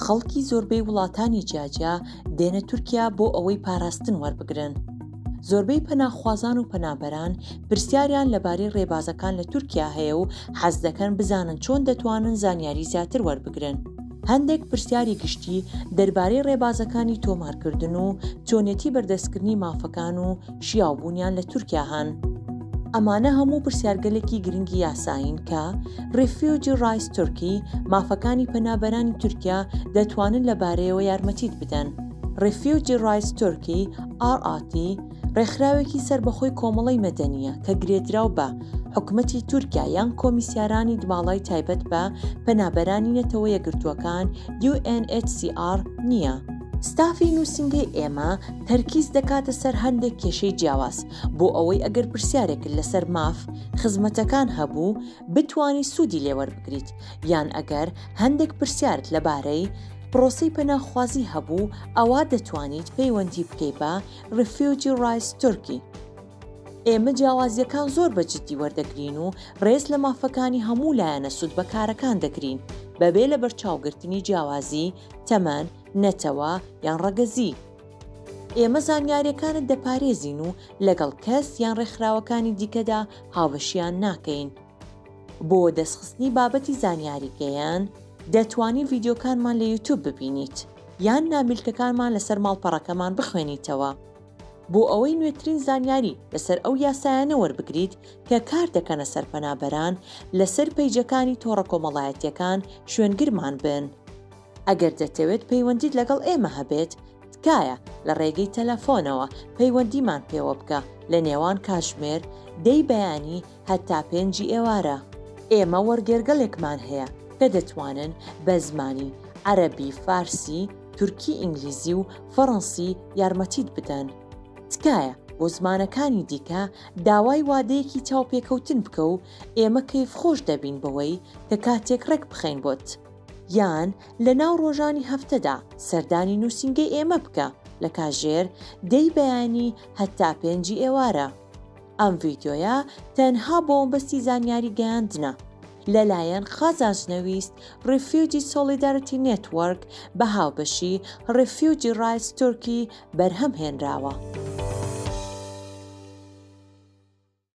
خەڵکی زۆربەی وڵاتانی جیاجیا دێنە تورکیا بۆ ئەوەی پاراستن وەربگرن. زۆربەی پەناخوازان و پەنابەران پرسیاریان لەبارەی ڕێبازەکان لە تورکیا هەیە و حەز دەکەن بزانن چۆن دەتوانن زانیاری زیاتر وەربگرن. هەندێک پرسیاری گشتی دەربارەی ڕێبازەکانی تۆمارکردن و چۆنیەتی بەردەستکردنی مافەکان و شیاوبوونیان لە تورکیا هەن. ئەمانە هەموو پرسیارگەلێکی گرنگی یاسایین کە Refugee Rights Turkey، مافەکانی پەنابەرانی تورکیا، دەتوانن لەبارەیەوە یارمەتیت بدەن. Refugee Rights Turkey، RRT، ڕێکخراوێکی سەربەخۆی کۆمەڵەی مەدەنییە کە گرێدراو بە حکومەتی تورکیا یان کۆمیسیارانی باڵای تایبەت بە پەنابەرانی نەتەوە یەکگرتووەکان، UNHCR، نییە. ستافی نووسینگەی ئێمە تەرکیز دەکاتە سەر هەندێک کێشەی جیاواز بۆ ئەوەی ئەگەر پرسیارێکت لەسەر ماف، خزمەتەکان هەبوو بتوانی سوودی لێ وەربگریت یان ئەگەر هەندێک پرسیارت لەبارەی پرۆسەی پەناخوازی هەبوو ئەوا دەتوانیت پەیوەندی بکەی بە Refugee Rights Turkey. ئێمە جیاوازییەکان زۆر بە جددی وەردەگرین و ڕێز لە مافەکانی هەموو لایەنە سوودبەکارەکان دەگرین بەبێ لەبەرچاوگرتنی جیاوازی تەمەن، نەتەوە یان ڕەگەزی. ئێمە زانیارییەکانت دەپارێزین و لەگەڵ کەس یان ڕێکخراوەکانی دیکەدا هاوبەشیان ناکەین. بۆ وەدەستخستنی بابەتی زانیاری گەیەن، دەتوانی ڤیدیۆکانمان لە یوتوب ببینیت یان نامیلکەکانمان لەسەر ماڵپەڕەکەمان بخوێنیتەوە. بۆ ئەوەی نوێترین زانیاری لەسەر ئەو یاسایانە وەربگریت کە کار دەکەنە سەر پەنابەران، لەسەر پەیجەکانی تۆڕە کۆمەڵایەتییەکان شوێنگرمان بن. ئەگەر دەتەوێت پەیوەندیت لەگەڵ ئێمە هەبێت، تکایە لە ڕێگەی تەلەفۆنەوە پەیوەندیمان پێوە بکە لە نێوان کاتژمێر دەی بەیانی هەتا پێنجی ئێوارە. ئێمە وەرگێرگەلێکمان هەیە کە دەتوانن بە زمانی عەرەبی، فارسی، تورکی، ئینگلیزی و فەڕەنسی یارمەتیت بدەن. تکایە بۆ زمانەکانی دیکە داوای وادەیەکی چاوپێکەوتن بکە و ئێمە کەیفخۆش دەبین بەوەی کە کاتێک ڕێک بخەین بۆت. یان لە ناو ڕۆژانی هەفتەدا سەردانی نووسینگەی ئێمە بکە لە کاژێر دەی بەیانی هەتا پێنجی ئێوارە. ئەم ڤیدیۆیە تەنها بۆ مەبەستی زانیاری گەیاندنە. لەلایەن قازانجنەویست Refugee Solidarity Network بە هاوبەشی Refugee Rights Turkey بەرهەم هێنراوە.